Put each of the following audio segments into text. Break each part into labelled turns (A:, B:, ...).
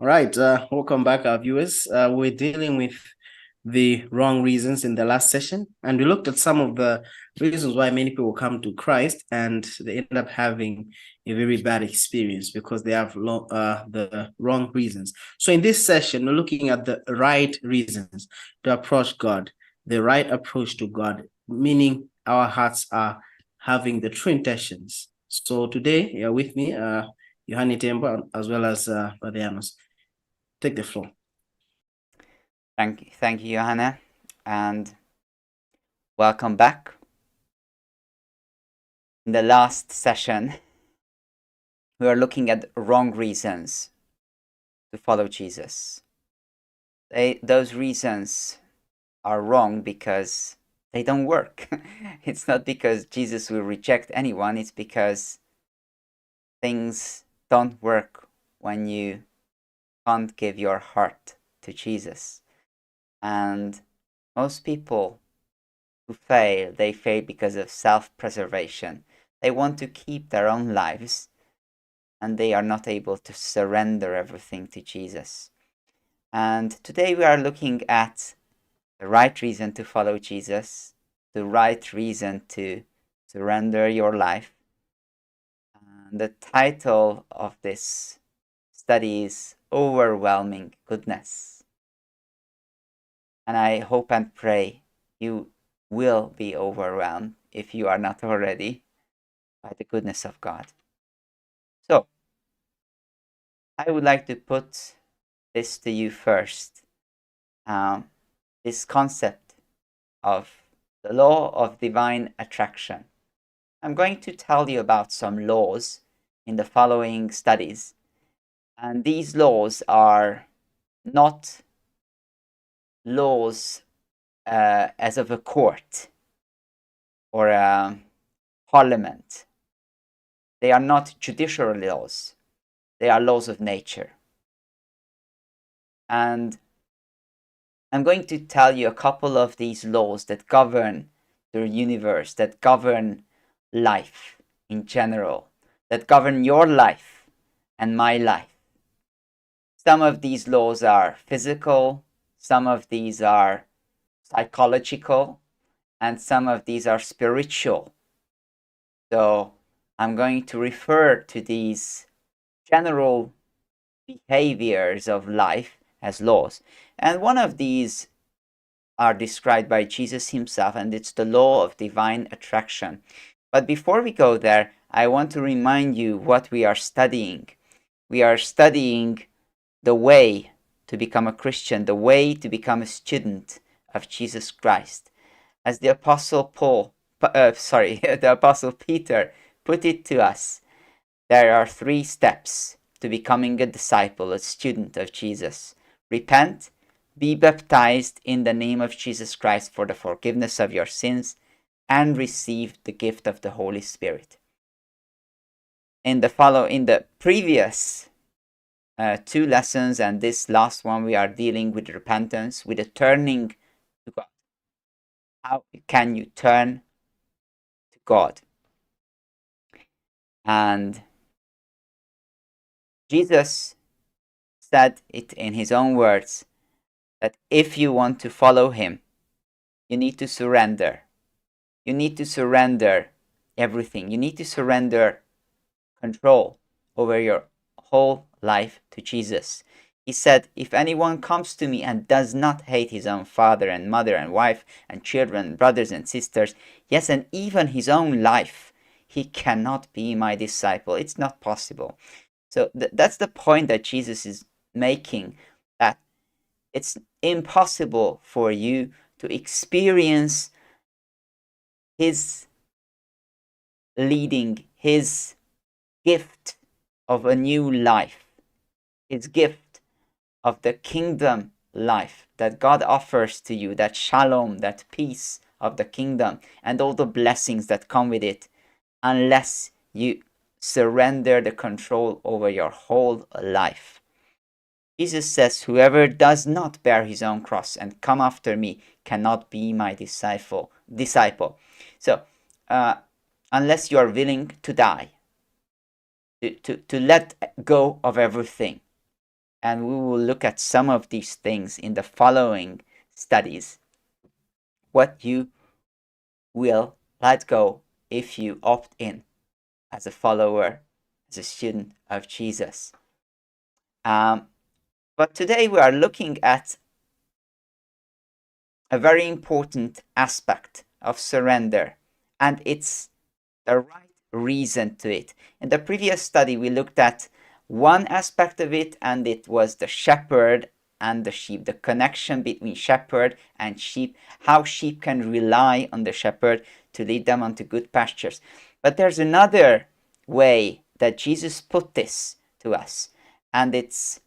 A: All right, welcome back, our viewers. We're dealing with the wrong reasons in the last session, and we looked at some of the reasons why many people come to Christ and they end up having a very bad experience because they have the wrong reasons. So, in this session, we're looking at the right reasons to approach God, the right approach to God, meaning our hearts are having the true intentions. So, today, you're with me, Yohane Tembo, as well as Brother János. Take the floor.
B: Thank you, Yohane, and welcome back. In the last session, we are looking at wrong reasons to follow Jesus. Those reasons are wrong because they don't work. It's not because Jesus will reject anyone, it's because things don't work when you can't give your heart to Jesus. And most people who fail, they fail because of self-preservation. They want to keep their own lives and they are not able to surrender everything to Jesus. And today we are looking at the right reason to follow Jesus, the right reason to surrender your life. And the title of this study is Overwhelming Goodness. And I hope and pray you will be overwhelmed if you are not already by the goodness of God. So, I would like to put this to you first. This concept of the law of divine attraction. I'm going to tell you about some laws in the following studies. And these laws are not laws as of a court or a parliament. They are not judicial laws. They are laws of nature. And I'm going to tell you a couple of these laws that govern the universe, that govern life in general, that govern your life and my life. Some of these laws are physical, some of these are psychological, and some of these are spiritual. So I'm going to refer to these general behaviors of life as laws. And one of these are described by Jesus himself, and it's the law of divine attraction. But before we go there, I want to remind you what we are studying. We are studying the way to become a Christian, the way to become a student of Jesus Christ. As the Apostle the Apostle Peter put it to us, there are 3 steps to becoming a disciple, a student of Jesus. Repent, be baptized in the name of Jesus Christ for the forgiveness of your sins, and receive the gift of the Holy Spirit. In the previous 2 lessons and this last one, we are dealing with repentance, with a turning to God. How can you turn to God? And Jesus said it in his own words that if you want to follow him, you need to surrender. You need to surrender everything. You need to surrender control over your whole life to Jesus. He said, if anyone comes to me and does not hate his own father and mother and wife and children, brothers and sisters, yes, and even his own life, he cannot be my disciple. It's not possible. So that's the point that Jesus is making, that it's impossible for you to experience his leading, his gift of a new life, his gift of the kingdom life that God offers to you, that shalom, that peace of the kingdom, and all the blessings that come with it, unless you surrender the control over your whole life. Jesus says, whoever does not bear his own cross and come after me cannot be my disciple. So, unless you are willing to die, to let go of everything, And we will look at some of these things in the following studies. What you will let go if you opt in as a follower, as a student of Jesus. But today we are looking at a very important aspect of surrender, and it's the right reason to it. In the previous study, we looked at one aspect of it, and it was the shepherd and the sheep, the connection between shepherd and sheep, how sheep can rely on the shepherd to lead them onto good pastures. But there's another way that Jesus put this to us, and it's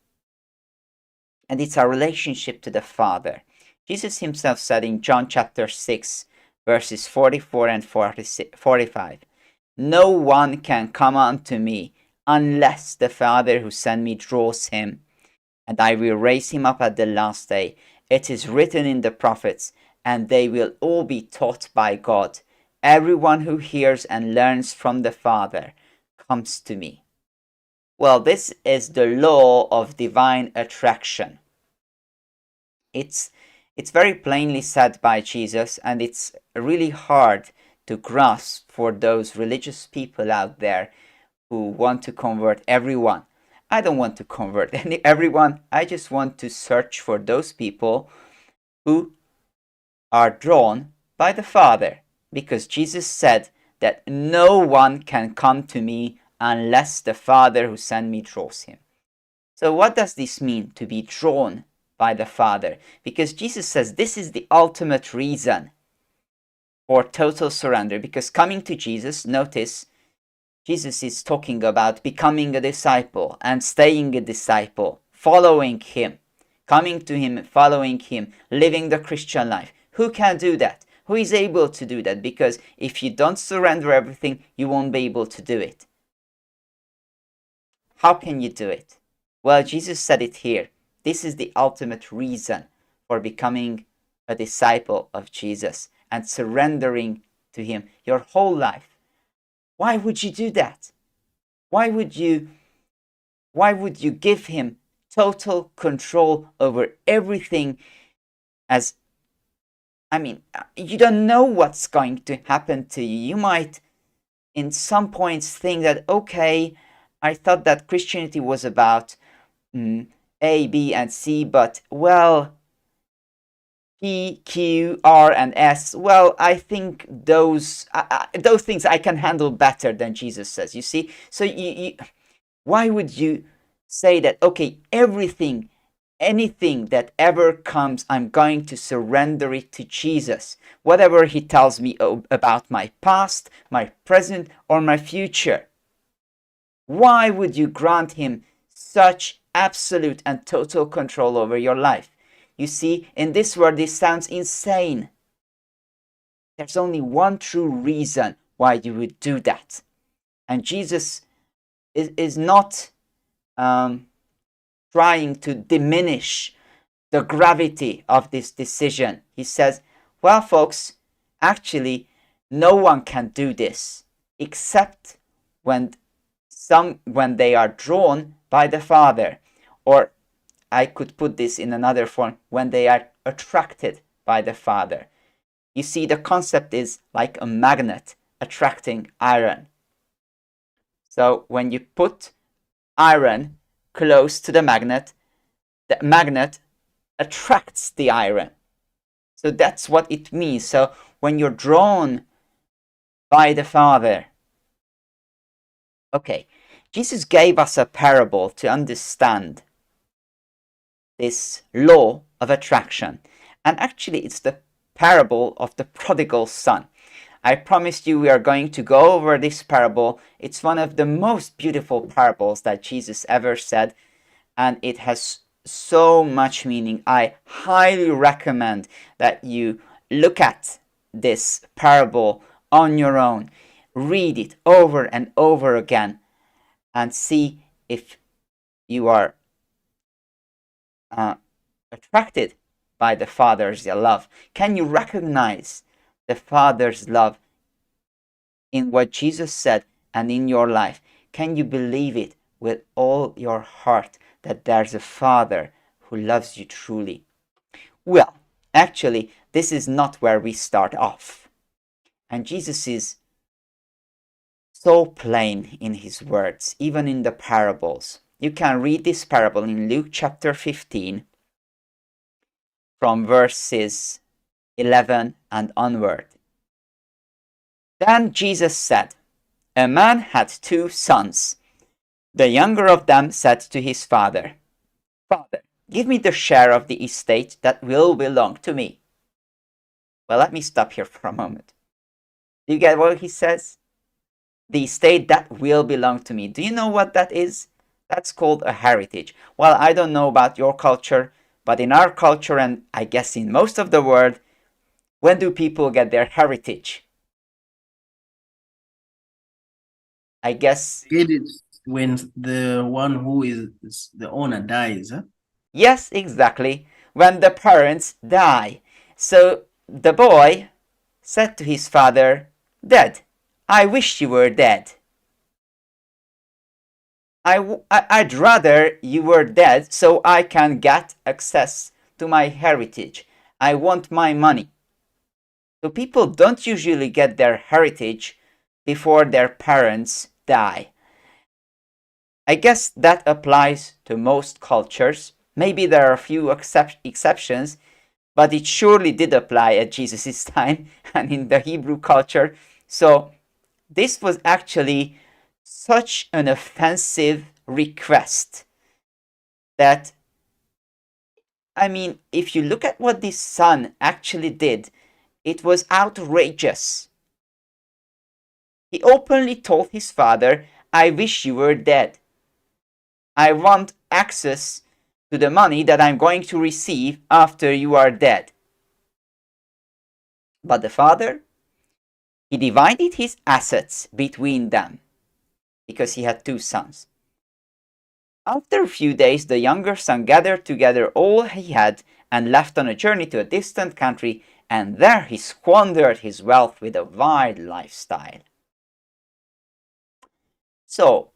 B: our relationship to the Father. Jesus himself said in John chapter 6, verses 44 and 45, "No one can come unto me unless the Father who sent me draws him, and I will raise him up at the last day. It is written in the prophets, and they will all be taught by God. Everyone who hears and learns from the Father comes to me." Well, this is the law of divine attraction. It's very plainly said by Jesus, and it's really hard to grasp for those religious people out there who want to convert everyone. I don't want to convert everyone. I just want to search for those people who are drawn by the Father, because Jesus said that no one can come to me unless the Father who sent me draws him. So what does this mean, to be drawn by the Father? Because Jesus says this is the ultimate reason for total surrender. Because coming to Jesus, notice, Jesus is talking about becoming a disciple and staying a disciple, following him, coming to him, following him, living the Christian life. Who can do that? Who is able to do that? Because if you don't surrender everything, you won't be able to do it. How can you do it? Well, Jesus said it here. This is the ultimate reason for becoming a disciple of Jesus and surrendering to him your whole life. Why would you do that? Why would you give him total control over everything? You don't know what's going to happen to you. You might in some points think that, okay, I thought that Christianity was about A, B, and C, but well, P, Q, R, and S, well, I think those things I can handle better than Jesus says, you see? So why would you say that, okay, anything that ever comes, I'm going to surrender it to Jesus, whatever he tells me about my past, my present, or my future? Why would you grant him such absolute and total control over your life? You see, in this world, this sounds insane. There's only one true reason why you would do that. And Jesus is not trying to diminish the gravity of this decision. He says, well, folks, actually, no one can do this except when they are drawn by the Father. Or I could put this in another form, when they are attracted by the Father. You see, the concept is like a magnet attracting iron. So when you put iron close to the magnet attracts the iron. So that's what it means. So when you're drawn by the Father, okay, Jesus gave us a parable to understand this law of attraction. And actually, it's the parable of the prodigal son. I promised you we are going to go over this parable. It's one of the most beautiful parables that Jesus ever said, and it has so much meaning. I highly recommend that you look at this parable on your own, read it over and over again, and see if you are attracted by the Father's love. Can you recognize the Father's love in what Jesus said and in your life? Can you believe it with all your heart that there's a Father who loves you truly. Well, actually, this is not where we start off. And Jesus is so plain in his words, even in the parables. You can read this parable in Luke chapter 15 from verses 11 and onward. Then Jesus said, "A man had 2 sons. The younger of them said to his father, 'Father, give me the share of the estate that will belong to me.'" Well, let me stop here for a moment. Do you get what he says? The estate that will belong to me. Do you know what that is? That's called a heritage. Well, I don't know about your culture, but in our culture, and I guess in most of the world, when do people get their heritage? I guess.
A: It is when the one who is the owner dies, huh?
B: Yes, exactly. When the parents die. So the boy said to his father, "Dad, I wish you were dead. I'd rather you were dead so I can get access to my heritage. I want my money." So people don't usually get their heritage before their parents die. I guess that applies to most cultures. Maybe there are a few exceptions, but it surely did apply at Jesus' time and in the Hebrew culture. So this was actually such an offensive request that, I mean, if you look at what this son actually did, it was outrageous. He openly told his father, "I wish you were dead. I want access to the money that I'm going to receive after you are dead." But the father, he divided his assets between them because he had 2 sons. After a few days, the younger son gathered together all he had and left on a journey to a distant country, and there he squandered his wealth with a wild lifestyle. So,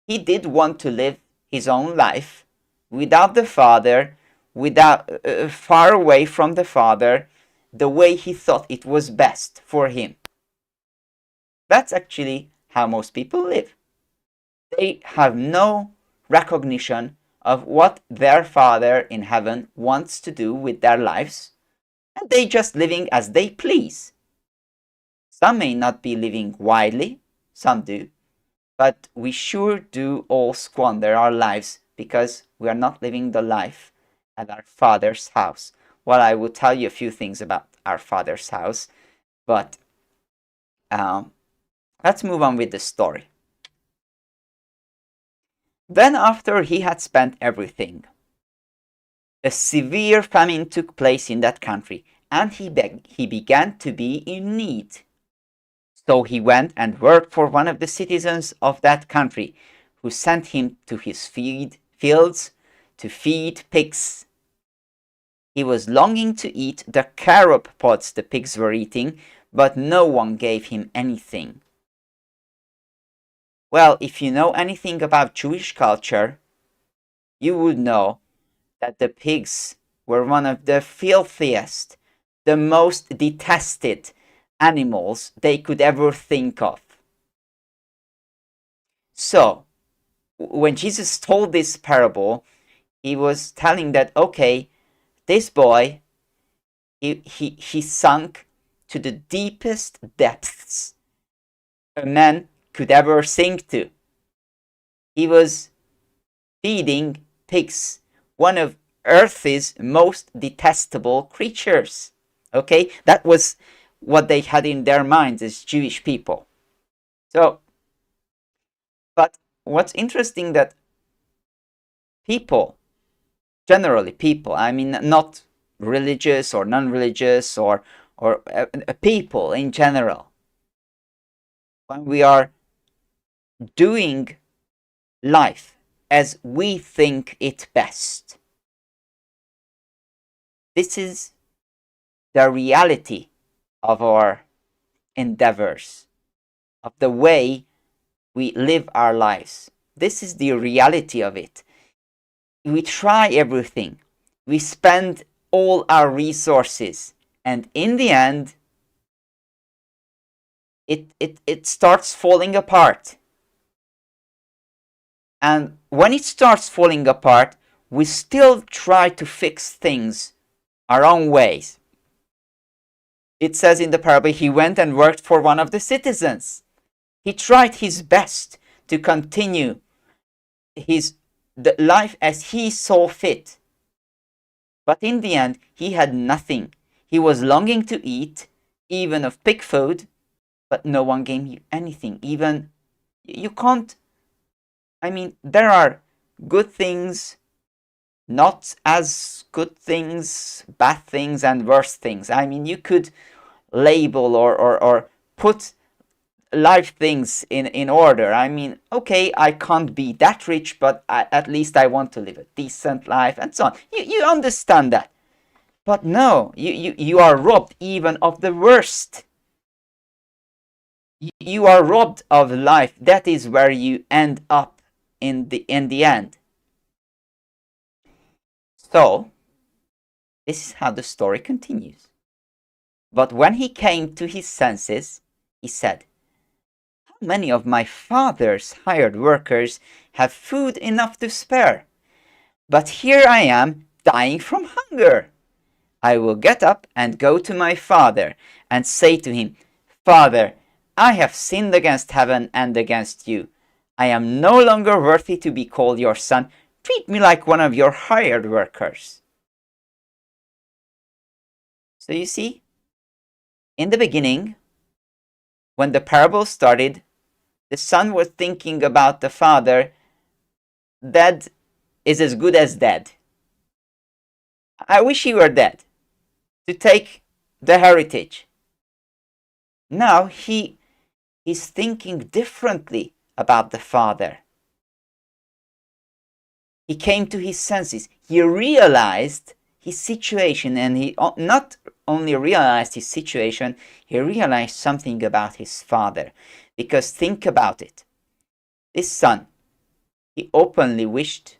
B: he did want to live his own life without the father, without far away from the father, the way he thought it was best for him. That's actually how most people live. They have no recognition of what their Father in heaven wants to do with their lives, and they just living as they please. Some may not be living widely, some do, but we sure do all squander our lives because we are not living the life at our Father's house. Well, I will tell you a few things about our Father's house, but let's move on with the story. Then, after he had spent everything, a severe famine took place in that country, and he began to be in need. So he went and worked for one of the citizens of that country, who sent him to his fields to feed pigs. He was longing to eat the carob pods the pigs were eating, but no one gave him anything. Well, if you know anything about Jewish culture, you would know that the pigs were one of the filthiest, the most detested animals they could ever think of. So, when Jesus told this parable, he was telling that, okay, this boy, he sunk to the deepest depths a man could ever sink to. He was feeding pigs, one of Earth's most detestable creatures. Okay, that was what they had in their minds as Jewish people. So, but what's interesting that people, generally people, I mean not religious or non-religious or people in general, when we are doing life as we think it best, this is the reality of our endeavors, of the way we live our lives. This is the reality of it. We try everything. We spend all our resources. And in the end, it starts falling apart. And when it starts falling apart, we still try to fix things our own ways. It says in the parable, he went and worked for one of the citizens. He tried his best to continue the life as he saw fit. But in the end, he had nothing. He was longing to eat, even of pig food, but no one gave you anything. Even, you can't, there are good things, not as good things, bad things, and worse things. You could label or put life things in order. Okay, I can't be that rich, but at least I want to live a decent life, and so on. You understand that. But no, you are robbed even of the worst. You are robbed of life. That is where you end up in the end. So, this is how the story continues. But when he came to his senses, he said, how many of my father's hired workers have food enough to spare? But here I am dying from hunger. I will get up and go to my father and say to him, Father, I have sinned against heaven and against you. I am no longer worthy to be called your son. Treat me like one of your hired workers. So you see, in the beginning, when the parable started, the son was thinking about the father. Dead is as good as dead. I wish he were dead to take the heritage. Now he's thinking differently about the father. He came to his senses. He realized his situation, and he not only realized his situation, he realized something about his father. Because think about it. This son, he openly wished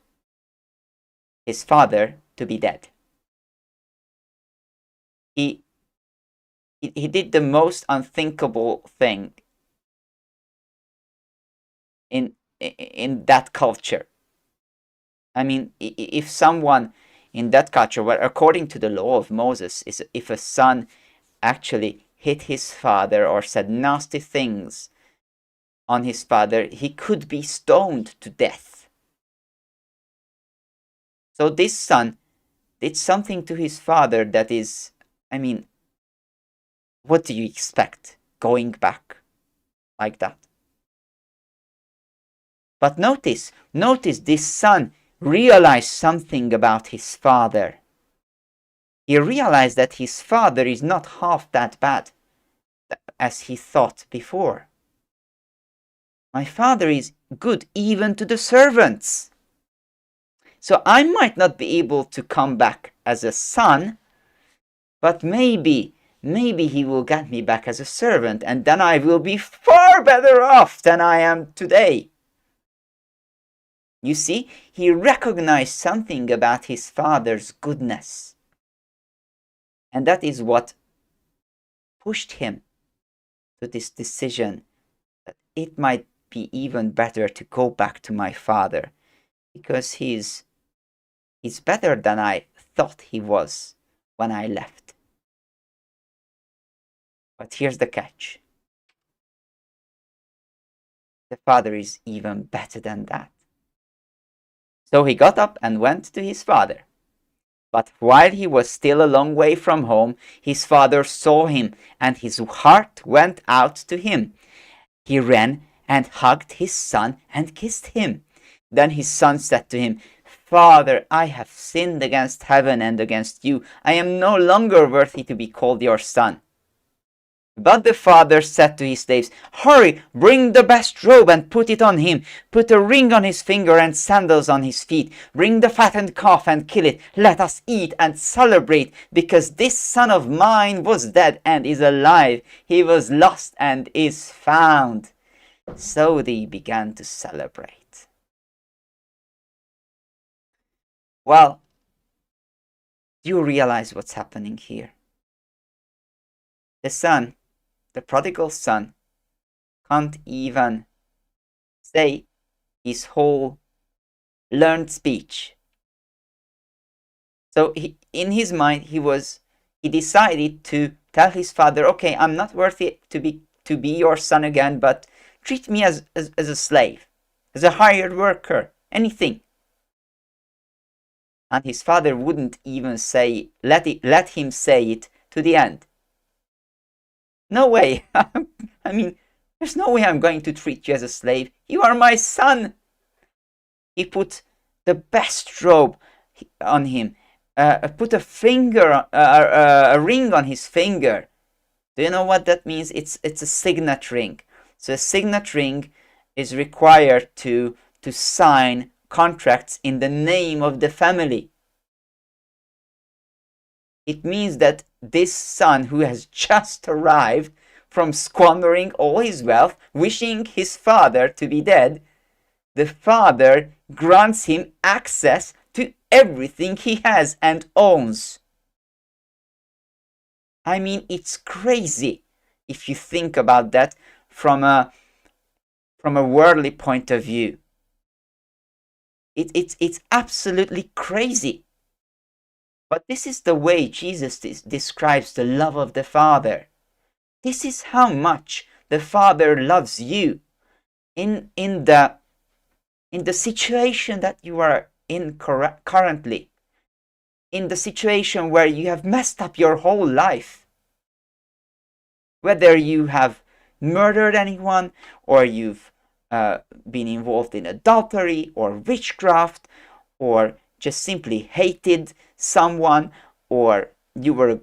B: his father to be dead. He did the most unthinkable thing in that culture. If someone in that culture, well, according to the law of Moses, if a son actually hit his father or said nasty things on his father, he could be stoned to death. So this son did something to his father that is, what do you expect going back like that? But notice this son realized something about his father. He realized that his father is not half that bad as he thought before. My father is good even to the servants. So I might not be able to come back as a son, but maybe he will get me back as a servant, and then I will be far better off than I am today. You see, he recognized something about his father's goodness. And that is what pushed him to this decision that it might be even better to go back to my father, because he's better than I thought he was when I left. But here's the catch. The father is even better than that. So he got up and went to his father. But while he was still a long way from home, his father saw him, and his heart went out to him. He ran and hugged his son and kissed him. Then his son said to him, Father, I have sinned against heaven and against you. I am no longer worthy to be called your son. But the father said to his slaves, Hurry, bring the best robe and put it on him. Put a ring on his finger and sandals on his feet. Bring the fattened calf and kill it. Let us eat and celebrate, because this son of mine was dead and is alive. He was lost and is found. So they began to celebrate. Well, do you realize what's happening here? The son, the prodigal son, can't even say his whole learned speech. So in his mind, he decided to tell his father, okay, I'm not worthy to be your son again, but treat me as a slave, as a hired worker, anything. And his father wouldn't even let him say it to the end. No way. I mean, there's no way I'm going to treat you as a slave. You are my son. He put the best robe on him, put a ring on his finger. Do you know what that means? It's a signet ring. So a signet ring is required to sign contracts in the name of the family. It means that this son who has just arrived from squandering all his wealth, wishing his father to be dead, the father grants him access to everything he has and owns. I mean, it's crazy if you think about that from a worldly point of view. It's absolutely crazy. But this is the way Jesus describes the love of the Father. This is how much the Father loves you in the situation that you are in currently, in the situation where you have messed up your whole life. Whether you have murdered anyone, or you've been involved in adultery or witchcraft, or just simply hated someone, or you were a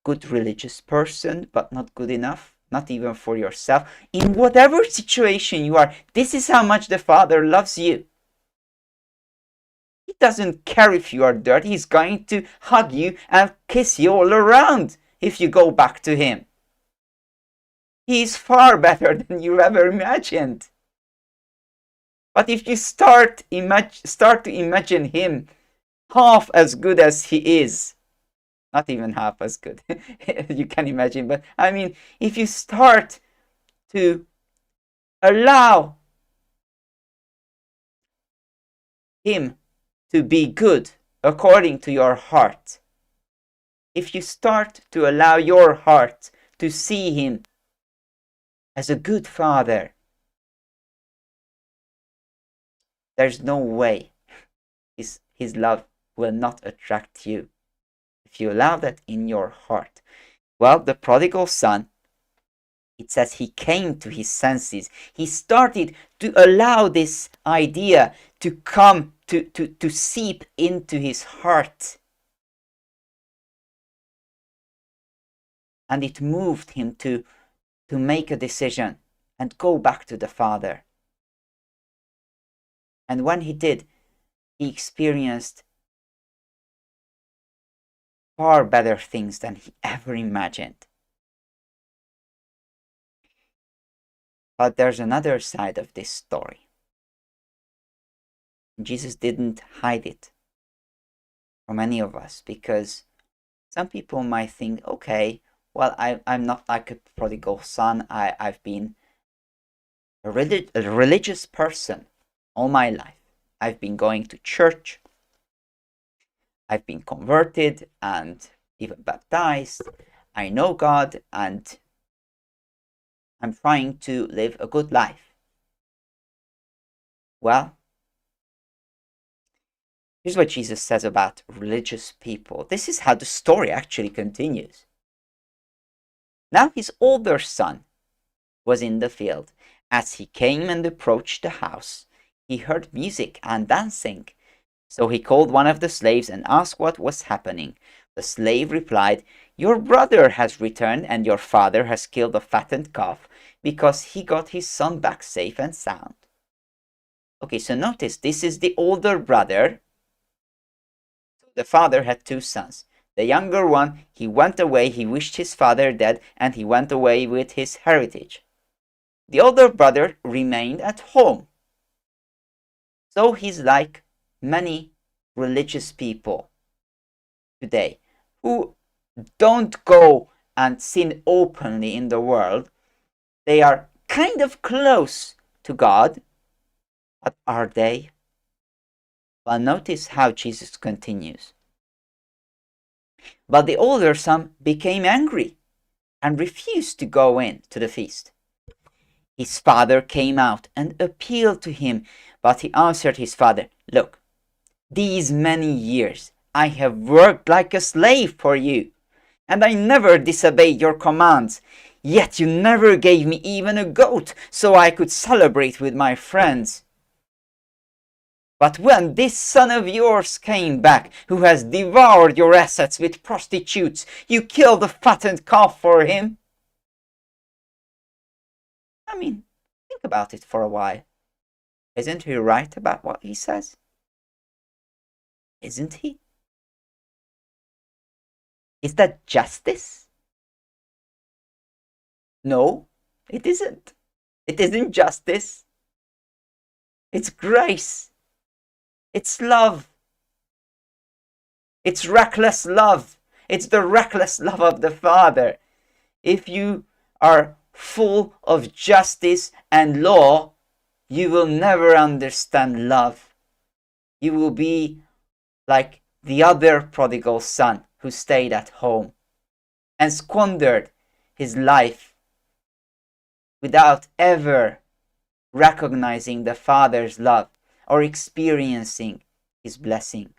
B: good religious person but not good enough, not even for yourself. In whatever situation you are, this is how much the Father loves you. He doesn't care if you are dirty. He's going to hug you and kiss you all around if you go back to him. He's far better than you ever imagined. But if you start to imagine him half as good as he is, not even half as good, you can imagine, but I mean, if you start to allow him to be good according to your heart, if you start to allow your heart to see him as a good father, there's no way his love will not attract you. If you allow that in your heart. Well, the prodigal son, it says he came to his senses. He started to allow this idea to come, to seep into his heart. And it moved him to make a decision and go back to the Father. And when he did, he experienced far better things than he ever imagined. But there's another side of this story. Jesus didn't hide it from any of us, because some people might think, okay, well, I'm not like a prodigal son. I've been a religious person all my life. I've been going to church. I've been converted and even baptized. I know God and I'm trying to live a good life. Well, here's what Jesus says about religious people. This is how the story actually continues. Now his older son was in the field. As he came and approached the house, he heard music and dancing. So he called one of the slaves and asked what was happening. The slave replied, "Your brother has returned and your father has killed a fattened calf because he got his son back safe and sound." Okay, so notice this is the older brother. The father had two sons. The younger one, he went away, he wished his father dead, and he went away with his heritage. The older brother remained at home. So he's like many religious people today who don't go and sin openly in the world. They are kind of close to God, but are they? Well, notice how Jesus continues. But the older son became angry and refused to go in to the feast. His father came out and appealed to him, but he answered his father, "Look, these many years I have worked like a slave for you, and I never disobeyed your commands. Yet you never gave me even a goat so I could celebrate with my friends. But when this son of yours came back, who has devoured your assets with prostitutes, you killed a fattened calf for him." I mean, think about it for a while. Isn't he right about what he says? Isn't he? Is that justice? No, it isn't. It isn't justice. It's grace. It's love. It's reckless love. It's the reckless love of the Father. If you are full of justice and law, you will never understand love. You will be like the other prodigal son who stayed at home and squandered his life without ever recognizing the Father's love or experiencing his blessing.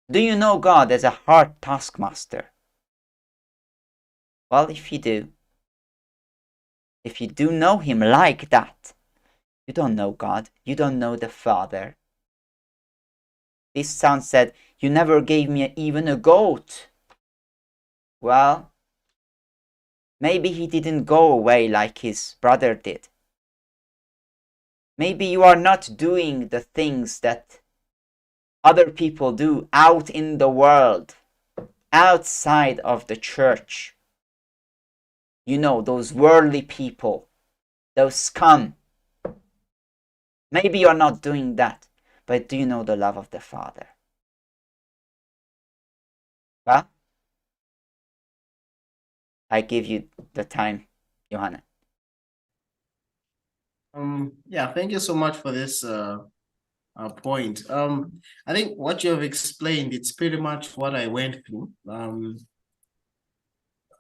B: Do you know God as a hard taskmaster? Well, if you do know him like that, you don't know God, you don't know the Father. This son said, "You never gave me even a goat." Well, maybe he didn't go away like his brother did. Maybe you are not doing the things that other people do out in the world, outside of the church. You know, those worldly people, those scum. Maybe you're not doing that, but do you know the love of the Father? Well, I give you the time, Yohane.
A: Yeah, thank you so much for this point. I think what you have explained, it's pretty much what I went through.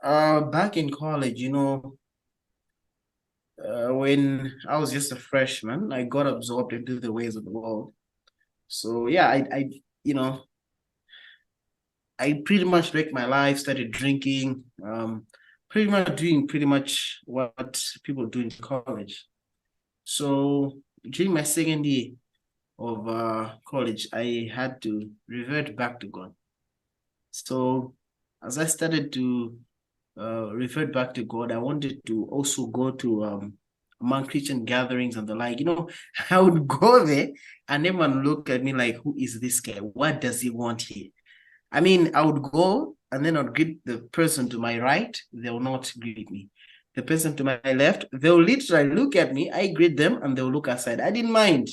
A: Back in college, when I was just a freshman, I got absorbed into the ways of the world. So yeah, I pretty much wrecked my life, started drinking, pretty much doing pretty much what people do in college. So during my second year of college, I had to revert back to God. So as I started to revert back to God, I wanted to also go to among Christian gatherings and the like. I would go there and everyone look at me like, who is this guy? What does he want here? I mean, I would go and then I'd greet the person to my right. They will not greet me. The person to my left, they'll literally look at me. I greet them and they'll look aside. I didn't mind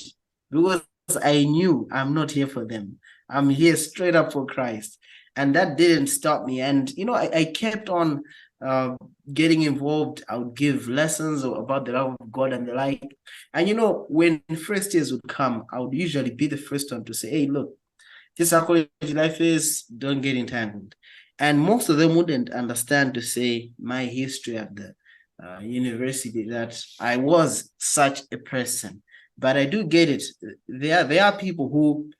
A: because I knew I'm not here for them. I'm here straight up for Christ. And that didn't stop me. And, I kept on getting involved. I would give lessons about the love of God and the like. And, when first years would come, I would usually be the first one to say, hey, look, this is how college life is, don't get entangled. And most of them wouldn't understand to say my history at the university, that I was such a person. But I do get it. There are people who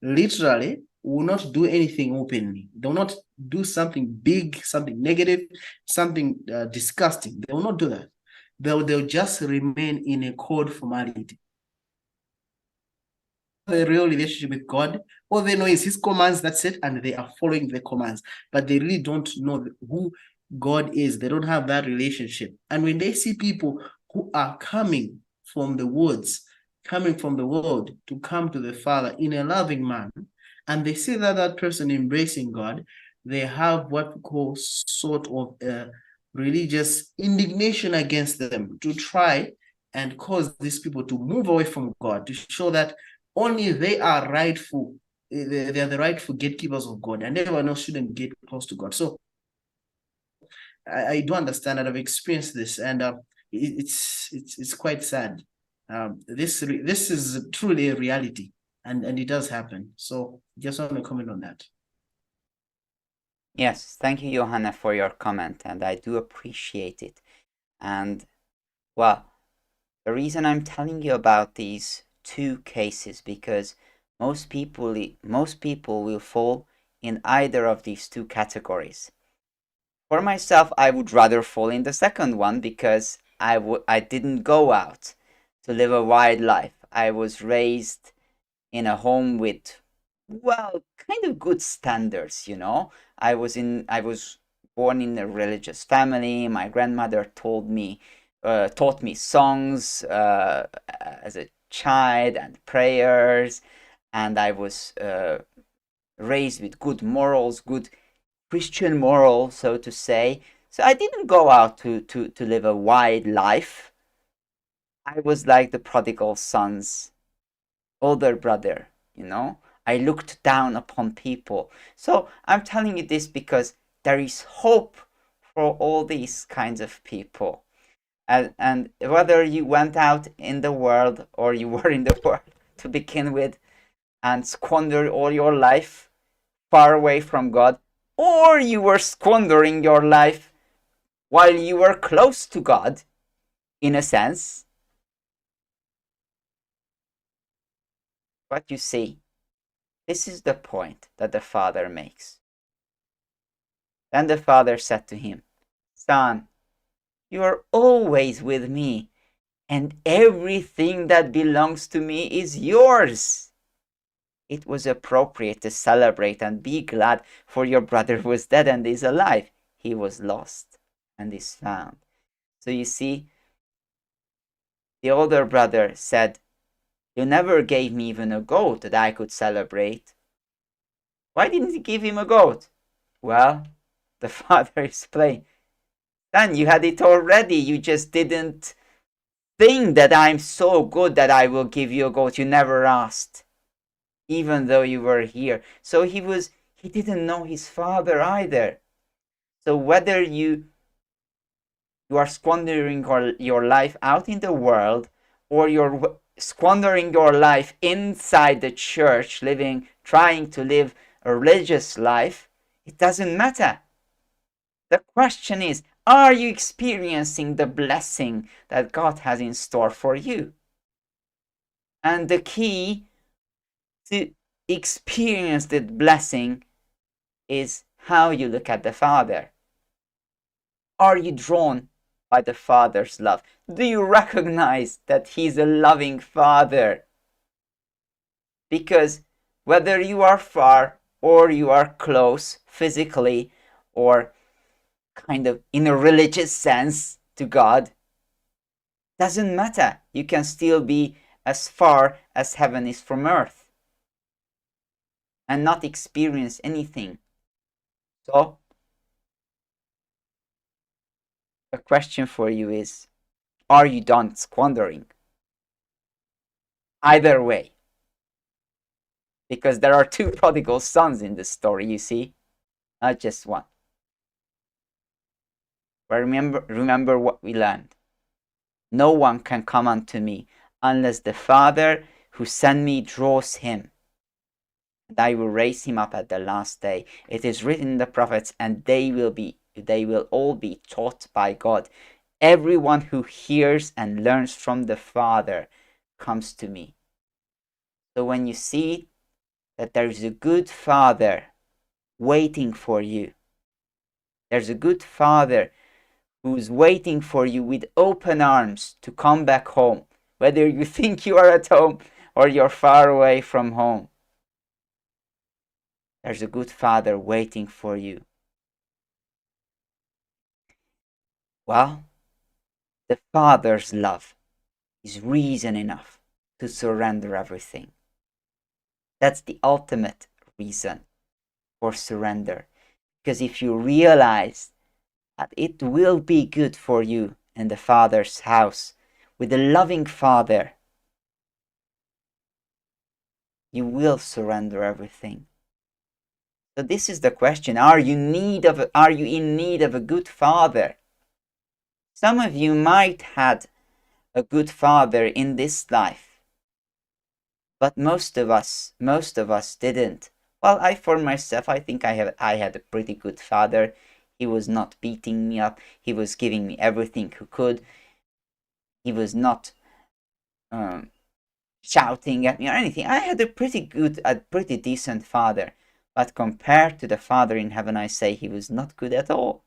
A: literally will not do anything openly. They will not do something big, something negative, something disgusting. They will not do that. They'll just remain in a cold formality. A real relationship with God. All they know is his commands, that's it, and they are following the commands, but they really don't know who God is. They don't have that relationship. And when they see people who are coming from the woods, coming from the world to come to the Father in a loving manner, and they see that person embracing God, they have what we call sort of a religious indignation against them, to try and cause these people to move away from God, to show that only they are rightful. They are the rightful gatekeepers of God, and everyone else shouldn't get close to God. So I do understand that I've experienced this, and it's quite sad. This is truly a reality, and it does happen. So just want to comment on that.
B: Yes, thank you, Yohane, for your comment, and I do appreciate it. And well, the reason I'm telling you about these two cases because most people will fall in either of these two categories. For myself, I would rather fall in the second one because I didn't go out to live a wild life. I was raised in a home with, well, kind of good standards, you know. I was born in a religious family. My grandmother taught me songs as a child and prayers, and I was raised with good morals, good Christian moral, so to say. So I didn't go out to live a wild life. I was like the prodigal son's older brother, you know. I looked down upon people. So I'm telling you this because there is hope for all these kinds of people. And whether you went out in the world or you were in the world to begin with and squandered all your life far away from God, or you were squandering your life while you were close to God, in a sense. But you see, this is the point that the father makes. Then the father said to him, Son, you are always with me, and everything that belongs to me is yours. It was appropriate to celebrate and be glad, for your brother was dead and is alive. He was lost and is found. So you see, the older brother said, You never gave me even a goat that I could celebrate. Why didn't you give him a goat? Well, the father explained, Son, you had it already. You just didn't think that I'm so good that I will give you a goat. You never asked, even though you were here. So he didn't know his father either. So whether you are squandering your life out in the world, or you're squandering your life inside the church, trying to live a religious life, it doesn't matter. The question is, are you experiencing the blessing that God has in store for you? And the key to experience that blessing is how you look at the Father. Are you drawn by the Father's love? Do you recognize that He's a loving Father? Because whether you are far or you are close physically or kind of in a religious sense to God, doesn't matter. You can still be as far as heaven is from earth and not experience anything. So, a question for you is, are you done squandering? Either way. Because there are two prodigal sons in this story, you see, not just one. But remember what we learned. No one can come unto me unless the Father who sent me draws him. And I will raise him up at the last day. It is written in the prophets, and they will all be taught by God. Everyone who hears and learns from the Father comes to me. So when you see that there is a good Father waiting for you, there's a good Father who's waiting for you with open arms to come back home, whether you think you are at home or you're far away from home. There's a good Father waiting for you. Well, the Father's love is reason enough to surrender everything. That's the ultimate reason for surrender. Because if you realize that it will be good for you in the Father's house with a loving Father, You will surrender everything. So this is the question. Are you in need of a good father? Some of you might had a good father in this life, but most of us didn't. Well, for myself, I think I had a pretty good father. He was not beating me up. He was giving me everything he could. He was not shouting at me or anything. I had a pretty decent father. But compared to the Father in heaven, I say he was not good at all.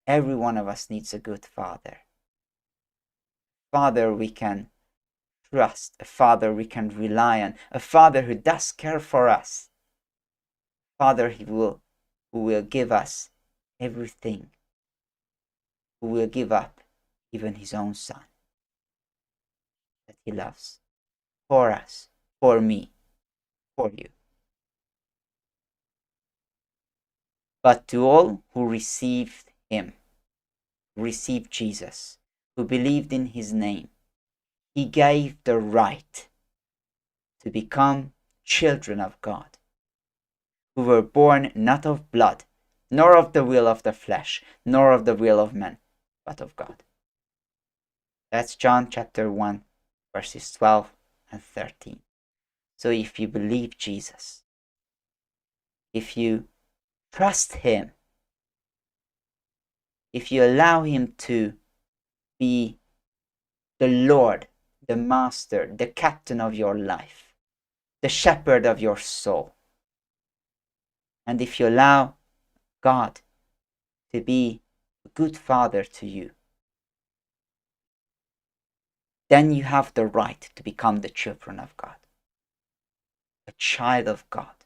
B: Every one of us needs a good father. Father we can trust, a father we can rely on, a father who does care for us. Father who will give us everything, who will give up even his own son that he loves for us, for me, for you. But to all who received him, received Jesus, who believed in his name, he gave the right to become children of God, who were born not of blood, nor of the will of the flesh, nor of the will of men, but of God. That's John chapter 1, verses 12 and 13. So if you believe Jesus, if you trust him, if you allow him to be the Lord, the master, the captain of your life, the shepherd of your soul, and if you allow God to be a good father to you, then you have the right to become the children of God, a child of God,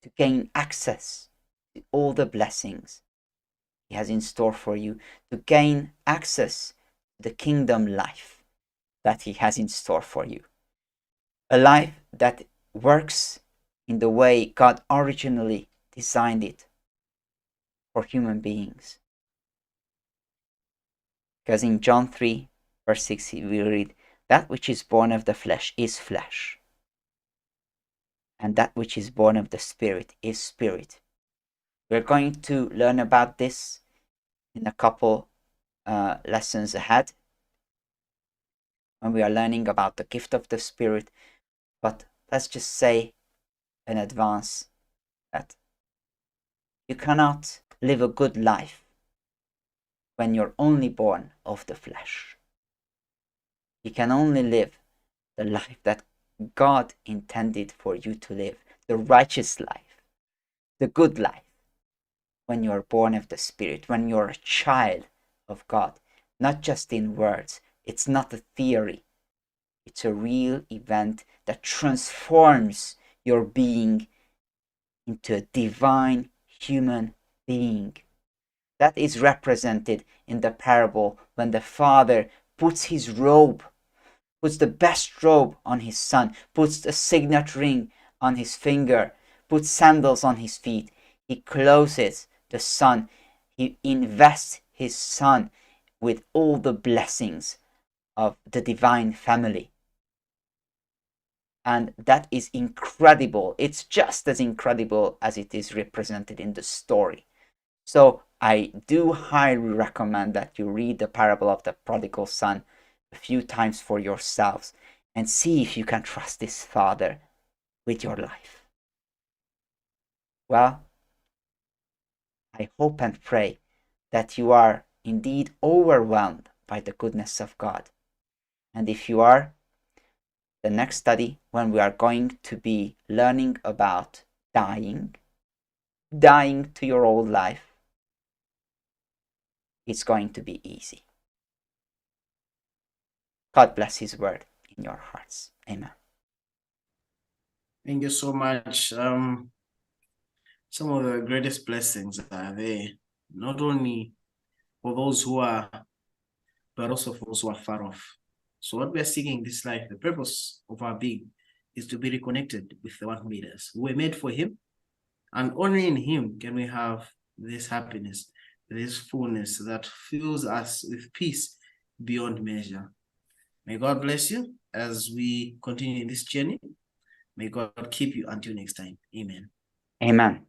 B: to gain access to all the blessings he has in store for you, to gain access to the kingdom life that he has in store for you. A life that works in the way God originally designed it for human beings. Because in John 3, verse 6, we read, that which is born of the flesh is flesh, and that which is born of the Spirit is spirit. We're going to learn about this in a couple lessons ahead when we are learning about the gift of the Spirit. But let's just say in advance that you cannot live a good life when you're only born of the flesh. You can only live the life that God intended for you to live, the righteous life, the good life, when you are born of the Spirit, when you're a child of God, not just in words. It's not a theory. It's a real event that transforms your being into a divine human being. That is represented in the parable when the father puts his robe, puts the best robe on his son, puts a signet ring on his finger, puts sandals on his feet. He clothes the son. He invests his son with all the blessings of the divine family. And that is incredible. It's just as incredible as it is represented in the story. So I do highly recommend that you read the parable of the prodigal son a few times for yourselves and see if you can trust this father with your life. Well, I hope and pray that you are indeed overwhelmed by the goodness of God. And if you are, the next study, when we are going to be learning about dying to your old life, it's going to be easy. God bless his word in your hearts. Amen.
A: Thank you so much. Some of the greatest blessings are there, not only for those who are, but also for those who are far off. So what we are seeking in this life, the purpose of our being is to be reconnected with the one who made us. We were made for him, and only in him can we have this happiness, this fullness that fills us with peace beyond measure. May God bless you as we continue in this journey. May God keep you until next time. Amen.
B: Amen.